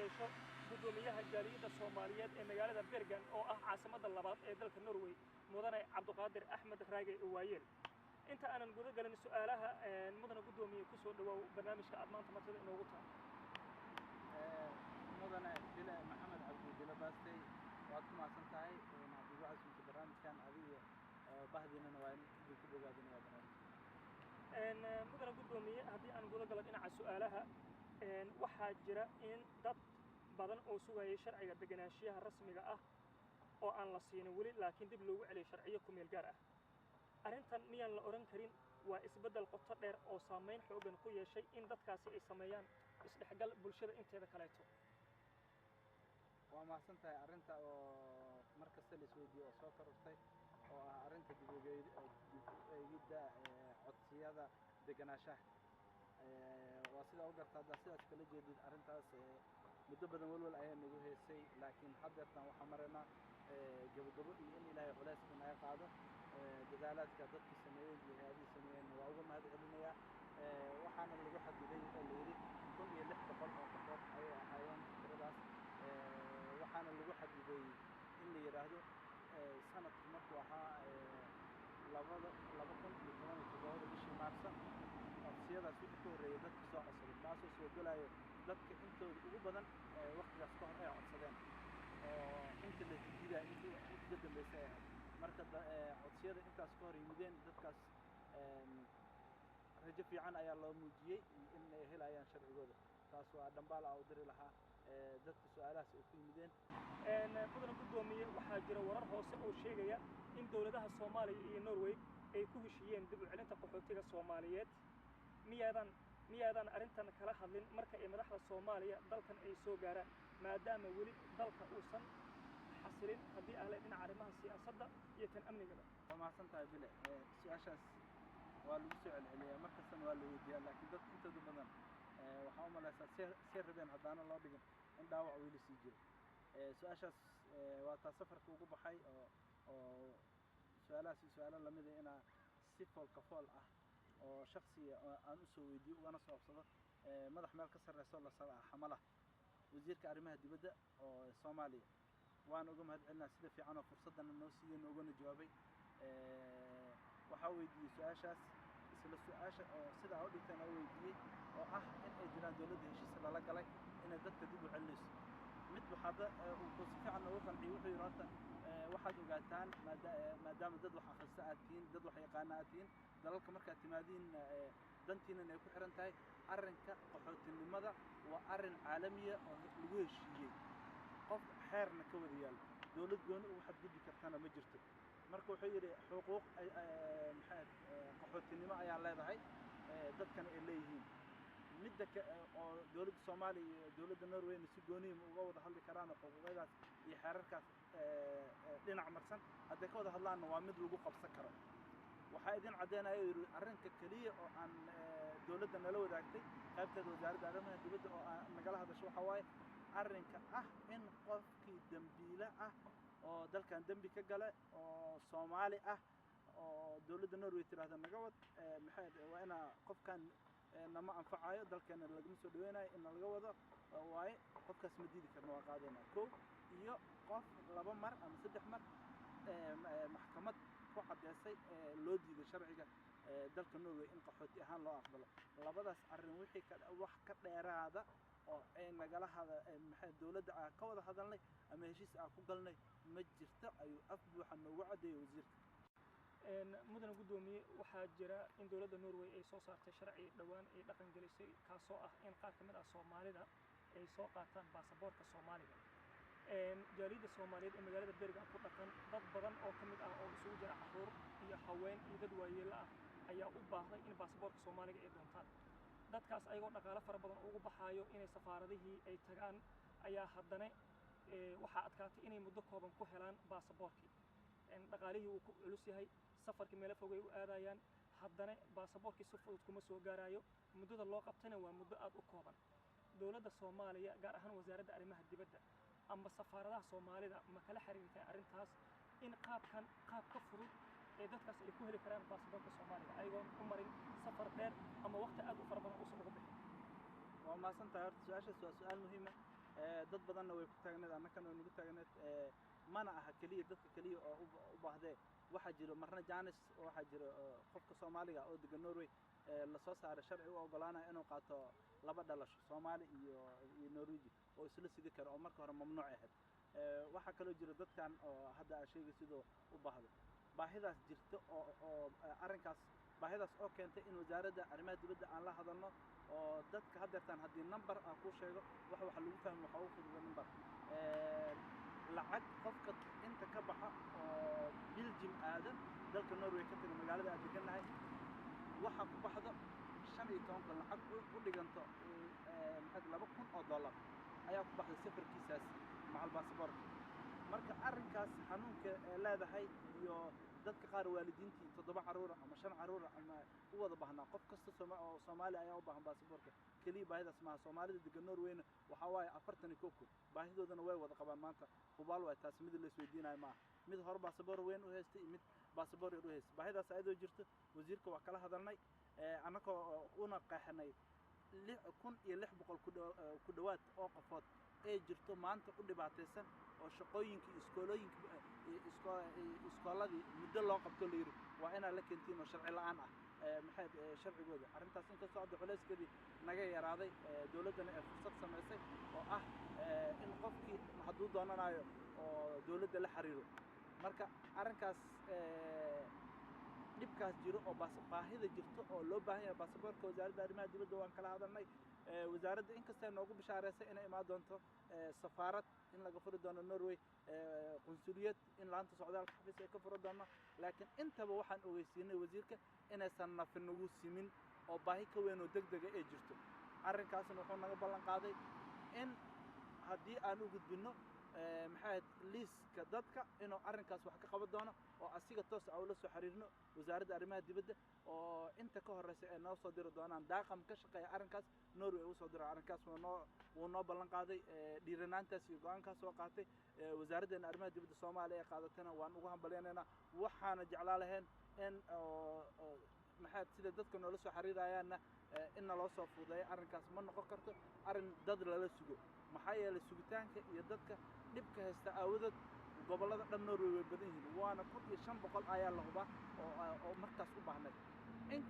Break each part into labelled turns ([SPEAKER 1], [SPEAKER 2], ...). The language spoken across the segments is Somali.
[SPEAKER 1] yeesho guddoomiyaha jaaliyadda Soomaaliyeed ee magaalada Bergen, oo ah caasimadda labaad ee dalka Norway, mudane Cabduqaadir Axmed Raage Waayeel. Inta aanan guda galin su-aalaha, mudane guddoomiye, kusoo dhawaaw barnaamijka aad maanta martida inoogu tahay.
[SPEAKER 2] Mudane Bile Maxamed Cabdi Bile Baastey, waad ku mahadsan tahay inaad igu casuumtay barnaamijkan. Adiga bahdiinana waa idinku bogaadinaya barnaamijka.
[SPEAKER 1] Mudane guddoomiye, haddii aan guda galo dhinaca su-aalaha, waxaa jira in dad badan oo sugayay sharciga deganaanshiyaha rasmiga ah oo aan la siinin weli, laakiin dib loogu celiyay sharciyo ku meel gaar ah. Arrintan miyaan la odhan karin waa isbeddel qoto dheer oo saamayn xooggan ku yeeshay in dadkaasi ay sameeyaan isdhexgal bulshada inteeda kaleeto?
[SPEAKER 2] Waa mahadsan tahay. Arrinta oo mar kasta la isweydiiyo oo soo korortay oo ah arrinta dib u eegidda codsiyada deganaanshaha, waa sidaa u garta. Haddaa sidaas kala jeedid, arrintaas muddo badan walwal ayaa nagu heysay, laakiin haddeertan waxaa maraynaa gabogabo iyo in Ilaahay culayska naga qaado. Dadaalaadka dadkii sameeyey iyo hay-adihii sameeyeen waa uga mahad celinayaa. Waxaana lagu xadiday oo la yidhi 1600 oo qofood ayay ahaayeen tiradaas. Waxaana lagu xadiday in la yidhaahdo sanadku markuu ahaa 2017-da bishii Maarsa, codsiyadaas wixii ka horreeyay dadka soo codsaday, taasoo soo gelayo dadka intooda ugu badan waqtigaas ka hor ay codsadeen oo inta la diidaya inta ka dambeysay ay ahayd. Marka codsiyada intaas ka hor yimideen, dadkaas rajo fiican ayaa loo muujiyey in ay helayaan sharcigooda. Taas waa dhambaal aa u diri lahaa dadka su-aalahaas ay ku yimideen.
[SPEAKER 1] Mudane guddoomiye, waxaa jira warar hoose oo sheegaya in dowladaha Soomaaliya iyo Norway ay ku heshiiyeen dib u celinta qaxootiga Soomaaliyeed. Miyaadan arrintan kala hadlin marka ay madaxda Soomaaliya dalkan ay soo gaaraan, maadaama weli dalka uusan xasilin haddii ahle dhinaca arrimaha siyaasadda iyo tan amnigaba?
[SPEAKER 2] Waa mahadsan tahay, Bile. Su-aashaas waa lagu soo celceliyaa, mar kastana waa la weydiiyaa, laakiin dadka intooda badan waxaa u malaysaa see rabeen haddaana loo dhigin in dhaawac weli sii jiro. Su-aashaas waa taa safarka ugu baxay oo su-aalahaas iyo su-aalo lamida inaa si foolka fool ah oo shaksiya aan usoo weydiiyo ugana soo obsado madax meel ka sarreyso la xamala, wasiirka arrimaha dibadda oo Soomaaliya. Waan uga mahad celinaa sida fiican oo fursadana noo siiyey noogana jawaabay. Waxaa weydiiyey su-aashaas, isla su-aasha oo sidaa u dhigteen oo weydiiyey, oo ah in ay jiraan dowladda heshiis lala galay inay dadka dib u celinayso. Mid waxaada uu si fiican noogu qanciyey, wuxuu yidhi: horta waxaad ogaataan, maadaama dad wax akhrista aad tihiin, dad wax yaqaana aad tihiin, dalalka markaad timaadiin dantiinan ay ku xiran tahay. Arrinka qaxootinimada waa arrin caalamiya oo lagu heshiiyey, qof xeerna ka wada yaalo, dowlad gooni ugu xadgudbi kartana ma jirto. Marka wuxuu yidhi xuquuq maxaa qaxootinimo ayaa leedahay, dadkana ay leeyihiin. Midda oo dowladda Soomaaliya iyo dowladda Norwayna si gooniyima uga wada hadli karaan oo xuquuqyadaas iyo xeerarkaas dhinac marsan hadday ka wada hadlaanna waa mid lagu qabsan karo. Waxaa idin caddeynaya, yidhi, arrinka keliya oo aan dowladda nala wadaagtay qaybteeda wasaaradda arrimaha dibadda oo aan nagala hadasho waxaa waaye arrinka ah in qofkii dembiile ah oo dalkan dembi ka gala oo Soomaali ah oo dowladda Norway tiraahda naga wad, maxay, waa inaa qofkan nama anfacayo, dalkeena lagama soo dhaweynayo, in laga wado waaye, qofkaas ma diidi karno, waa qaadayna kow. Iyo qof laba mar ama saddex mar maxkamad ku caddeysay loo diiday sharciga dalka Norway in qaxooti ahaan loo aqbalo. Labadaas arrin wixii ka wax ka dheeraada oo ay nagala hada maxay dowladda aan ka wada hadalnay ama heshiis aan ku galnay ma jirto, ayuu af buuxa noogu caddeeyey wasiirka.
[SPEAKER 1] Mudane guddoomiye, waxaa jira in dowladda Norway ay soo saartay sharci dhowaan ay dhaqan gelisay, kaasoo ah in qaar ka mid ah Soomaalida ay soo qaataan baasaboorka Soomaaliga. Jaaliyadda Soomaaliyeed ee magaalada Bergen ku dhaqan, dad badan oo ka mid ah oo isugu jira carruur iyo haween iyo dad waayeelo ah ayaa u baahday in baasaboorka Soomaaliga ay doontaan. Dadkaas ayagoo dhaqaale fara badan ugu baxaayo inay safaaradihii ay tagaan ayaa haddana waxaa adkaatay inay muddo kooban ku helaan baasaboorkii. Dhaqaalihii wuu ku culus yahay, safarkii meelo fogay u aadayaan, haddana baasaboorkii si fudud kuma soo gaarayo, muddada loo qabtana waa muddo aad u kooban. Dowladda Soomaaliya, gaar ahaan wasaaradda arrimaha dibadda ama safaaradaha Soomaalida, ma kala xiriirtay arrintaas in qaabkan qaab ka fudud ee dadkaas ay ku heli karaan baasaboorka Soomaaliga ayagoon u marin safar dheer ama waqti aad u fara badan uusan ugu bixin?
[SPEAKER 2] Waa mahadsan tahay. Horta su-aashaas waa su-aal muhiima. Dad badanna way ku taagneed, annakana way nagu taagneed. Mana aha keliya dadka keliya oo u baahdee. Waxaa jiro marna janis, waxaa jiro qofka Soomaaliga oo degan Norway lasoo saaray sharci u ogolaanaya inuu qaato laba dhalasho, Soomaali iyo Norweji, oo isla sidi karo, oo marka hore mamnuuc ahayd. Waxaa kaloo jira dadkan oo hadda aan sheegay sidoo u baahdo, baahidaas jirta oo arrinkaas, baahidaas oo keentay in Wasaaradda Arrimaha Dibadda aan la hadalno, oo dadka haddeertaan haddii number aan kuu sheego, waxa lagu fahmo waxa ugu fududa number. Lacag qofka inta ka baxa oo Belgium aada, dalka Norway ka taga, magaalada aan degannahay, waxa ku baxdo 15,000, lacag u dhiganto maxay $2,000 ayaa ku baxday safarkiisaas macal baasaboorka. Marka arrinkaas xanuunka ee leedahay iyo dadka qaar waalidiintii toddoba carruura ama shan carruura ama u wada baahnaa, qof kasta oo Soomaali ayaa u baahan baasaboorka. Keliya baahidaas maaha. Soomaalida degan Norwayna waxaa waaye 41,000, baahidoodana way wada qabaan maanta, hubaal waay taasi, mid la isweydiinayo maaha. Mid hore baasaboor weyn u haystay iyo mid baasaboor yar u haystay, baahidaas ayadoo jirto wasiirka waa kala hadalnay, annagoo una qeexnay 6,600 ku dhowaad oo qofood ee jirto maanta u dhibaataysan, oo shaqooyinkii, iskoolooyinka, iskooladii muddo loo qabto la yidhi waa inaad la keentiin, oo sharci la'aan ah. Maxay sharcigooda arrintaas, inkastoo hadda culeyskeedii naga yaraaday, dowladdana ay fursad samaysay oo ah in qofkii hadduu doonanayo oo dowladda la xiriiro. Marka arrinkaas dhibkaas jiro oo baahida jirto oo loo baahan yahay baasaboorka, Wasaaradda Arrimaha Dibadda waan kala hadalnay. Wasaaradda inkastay noogu bishaareysay inay imaan doonto safaarad in laga furi doono Norway, qunsuliyad in laanta socdaalka xafiis ay ka furi doono, laakiin intaba waxaan ogeysiinay wasiirka inaysan nafi nagu simin oo baahi ka weyn oo deg dega ay jirto. Arrinkaasna wuxuu naga ballan qaaday in haddii aan u gudbinno maxay ahayd liiska dadka inuu arrinkaas wax ka qaban doono, oo asiga toos aan ula soo xiriirno Wasaaradda Arrimaha Dibadda, oo inta ka horeysa ay noo soo diri doonaan daaqam ka shaqeeya arrinkaas Norway ugu soo diro. Arrinkaas wuu noo ballan qaaday. Dhiiranaantaas iyo go'aankaas soo qaatay Wasaaraddeena Arrimaha Dibadda Soomaaliya ay qaadatayna waan ugu hambalyaynaynaa. Waxaana jeclaa lahayn in maxay sida dadka noola soo xiriirayaanna in naloo soo fududeeyo arrinkaas. Ma noqon karto arrin dad lala sugo, maxaa yeelay sugitaanka iyo dadka dhibka haysta aawadood gobollada dhan Norway way badan yihiin, waana 1,500 ayaa la hubaa oo markaas u baahnay. In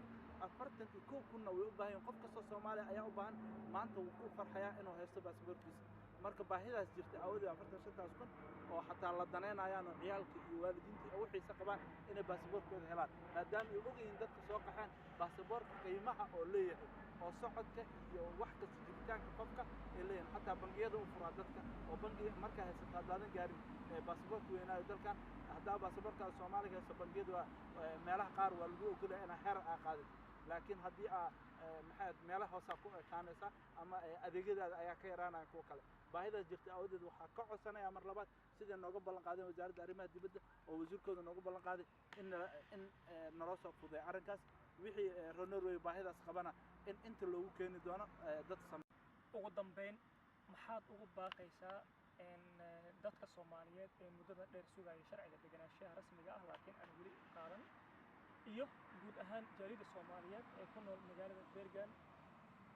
[SPEAKER 2] 41,000-na way u baahan yihiin. Qof kastoo Soomaaliya ayaa u baahan maanta wuu ku farxayaa inuu haysto baasaboorkiisa. Marka baahidaas jirta aawadeed 45,000 oo xataa la danaynayaan oo ciyaalka iyo waalidiinta ay u xiise qabaan inay baasaboorkooda helaan, maadaama ay ogyihiin dadka soo qaxeen baasaboorka qiimaha oo leeyahay, oo socodka iyo wax kasta jiritaanka qofka ay leeyihiin, xataa bangiyada u furaa dadka, oo bangiga markaa haysato haddaadan gaarin baasaboorka weynaayo dalkan, haddaa baasaboorkaada Soomaaliga haysto, bangiyada waa meelaha qaar waa lagu ogolaya inaa heer aa qaadid, laakiin haddii aa maxay meelaha hoosaa ku ekaanaysa ama adeegyadaada ayaa ka yaraanaya kuwa kale. Baahidaas jirta aawadeed waxaa ka codsanaya mar labaad siday nooga ballan qaadeen Wasaaradda Arrimaha Dibadda oo wasiirkooda nooga ballan qaaday in naloo soo fududeeyo arrinkaas. Wixii reer Norway baahidaas qabana in inta loogu keeni doono dad
[SPEAKER 1] Ugu dambeyn, maxaad ugu baaqaysaa in dadka Soomaaliyeed ee muddada dheer sugaya sharciga deganaanshaha rasmiga ah laakiin aan weli qaadan, iyo guud ahaan jaaliyadda Soomaaliyeed ee ku nool magaalada Bergen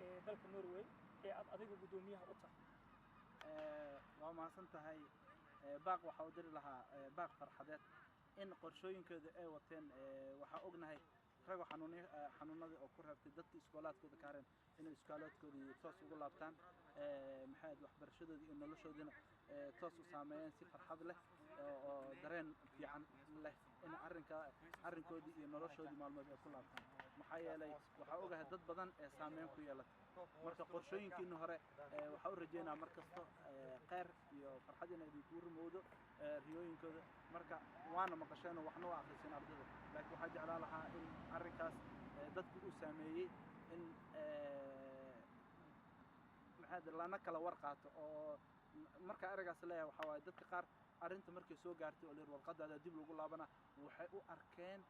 [SPEAKER 1] ee dalka Norway ee aad adiga guddoomiyaha u tahay?
[SPEAKER 2] Waa mahadsan tahay. Baaq waxaa u diri lahaa baaq farxadeed in qorshooyinkooda ay wateen. Waxaa ognahay ragoo xanuunadii oo ku reebtay dadka iskoolaadkooda ka hareen inay iskoolaadkoodii toos ugu laabtaan, maxay ahayd waxbarashadoodii iyo noloshoodiina toos u saameeyeen, si farxad leh oo dareen fiican leh in arrinkoodii iyo noloshoodii maalmood ay ku laabtaan, maxaa yeelay waxaa ogahay dad badan ee saameyn ku yeelatay. Marka qorshooyinkiina hore waxaa u rajeynaa mar kasto kheyr iyo farxad inay idinkugu rumowdo riyooyinkooda. Marka waana maqasheen oo waxna waa akhriseen ardayda, laakiin waxaa jeclaan lahaa in arrinkaas dadku uu saameeyey in maxaa lana kala war qaato. Oo marka ereygaas leeyahay waxaa waaye dadka qaar arrinta markay soo gaartay oo layidhi warqadaada dib lagu laabana, waxay u arkeen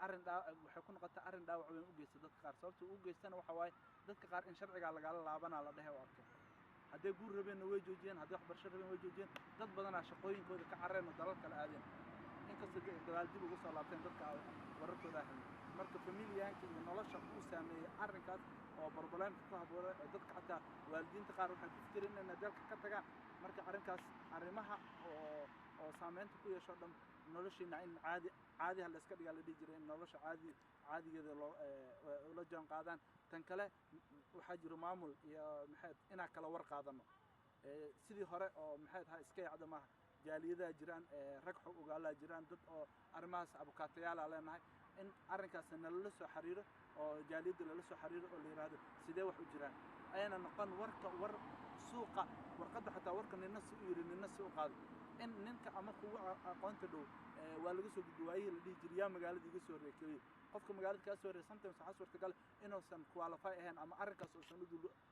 [SPEAKER 2] arrin waxay ku noqotay arrin dhaawac weyn u geysta dadka qaar. Sababta u geystana waxa waaye dadka qaar in sharcigaa lagala laabanaa la dhehe u arkeen. Hadday guur rabeenna way joojiyeen, hadday waxbarasho rabeen way joojiyeen. Dad badanaa shaqooyinkooda ka carreen oo dalal kale aadeen, inkastoo gadaal dib ugu soo laabteen dadka wararkooda helnay. Marka familiyaanka iyo nolosha uu saameeyey arrinkaas Oo problemka ku habooray oo dadka xataa waalidiinta qaar waxay ku fikireen inay dalka ka tagaan. Marka arrinkaas, arrimaha oo saameynta ku yeesho dhan noloshiina, in caadi caadi ha la iska dhigaa la dhihi jiray, in nolosha caadi caadigeeda loo ula jaan qaadaan. Tan kale, waxaa jiro maamul iyo maxay inaan kala war qaadano sidii hore oo maxay ha iska yacda maaha. Jaaliyadaha jiraan, rag xog ogaalaa jiraan, dad oo arrimahaas abukaatayaala leenahay, in arrinkaas nalala soo xiriiro oo jaaliyadda lala soo xiriiro oo la yidhaahdo sidee wax u jiraan, ayna noqon warka war suuqa warqadda xataa warka nina si u yidhi, nina si u qaaday, in ninka ama kugu aqoonta dhow waa laga soo gudbo waayihii la dhihi jiray yaa magaalada iga soo horreeya keliya. Qofka magaalada kaa soo horreeya sometimes waxaa suurtagal inuusan qualify ahayn ama arrinkaas uusan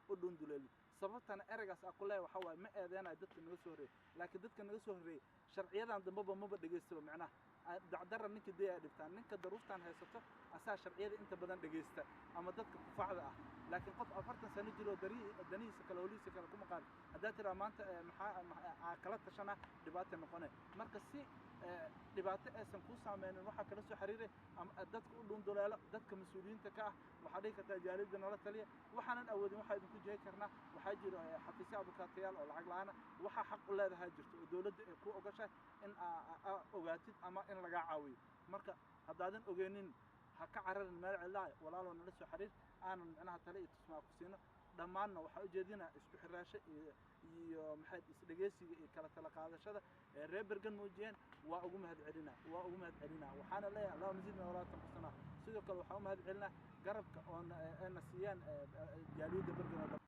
[SPEAKER 2] u dhunduleelin. Sababtana ereygaas aan ku leeyahay waxaa waaye, ma eedeynayo dadka naga soo horreeyay, laakiin dadka naga soo horreeyay sharciyadan dambeba maba dhegaystaba. Macnaha dacdara ninka dee ay dhibtaan, ninka daruuftan haysato asaa sharciyada inta badan dhegaysta ama dadka kufacda ah. Laakiin qof 40 sano jiroo danihiisa kale, holihiisa kale kuma qaadin, haddaa tiraa maanta maxaa aa kala tashana, dhibaata noqone. Marka si dhibaato aysan kuu saameynin, waxaa kala soo xiriiray ama dadka u dhunduleelo, dadka mas-uuliyiinta ka ah. Waxaa dhihi kartaa jaaliyadda nala taliya, waxaanan awoodin waxaa idinku jihay karnaa. Waxaa jiro xafiisyo abukaatayaal oo lacag la-aana. Waxaa xaq u leedahay jirto oo dowladda ay ku ogashahay in aa ogaatid ama in lagaa caawiyo. Marka haddaadan ogeynin, ha ka cararin meel cidlaa, walaalow nala soo xiriir, aanan micnaha tale iyo tusmaa ku siino. Dhammaanna waxaa ujeedinaa isku xiraasho iyo maxay isdhegeysiga iyo kala tala qaadashada ee reer Bergen muujiyeen. Waa ugu mahad celinaa, waa ugu mahad celinaa. Waxaana leeyahay اللهم زدنا ولا تنقصنا. Sidoo kale waxaan u mahad celinaa garabka oon ayna siiyaan jaaliyadda Bergen oo dhan.